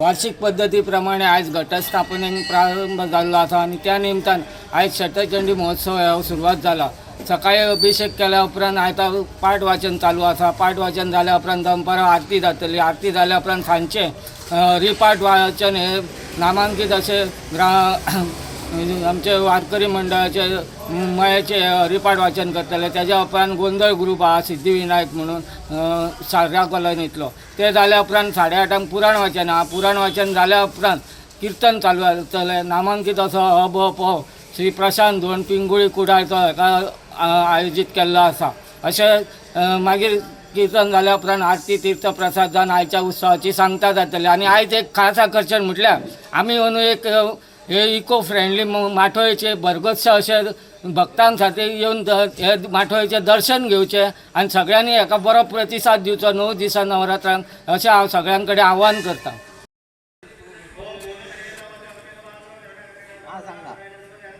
वार्षिक पद्दती प्रमाणे आयज घटस्थापनेक प्रारंभ जाल्लो आसा आनी त्या निमतान आयज शतचंडी महोत्सव हो सुरवात जाला. सकाळी अभिषेक केल्या उपरांत आतां पाठ वाचन चालू आसा. पाठ वाचन जाल्या उपरांत दनपारां आरती जातली. आरती जाल्या उपरांत सांजचें हरिपाठ वाचन हे नामांकीत अशें आमचे वारकरी मंडळाचे मयाचे हरिपाठ वाचन करतले. त्याच्या उपरांत गोंधळ ग्रुप आहा सिद्धिविनायक म्हणून सार्रा कॉलनींतलो, ते जाल्या उपरांत 8:30 पुराण वाचन आहा. पुराण वाचन जाल्या उपरांत किर्तन चालू जातलें. नामांकीत असो अ ब प श्री प्रशांत धोंड पिंगुळी कुडाळचो हाका आयोजीत केल्लो आसा. अशें मागीर किर्तन जाल्या उपरांत आरती तीर्थ प्रसाद जावन आयच्या उत्सवाची सांगता जातली. आनी आयज एक खास आकर्शण म्हटल्यार आमी अंदू एक हे इको फ्रेंडली माठोळेचे भरगच्च अशें भक्तां खातीर येवन हे माठोळेचें दर्शन घेवचें आनी सगळ्यांनी हेका बरो प्रतिसाद दिवचो 9 दिसां नवरात्रांक, अशें हांव सगळ्यां कडेन आव्हान करतां. हां, सांगा.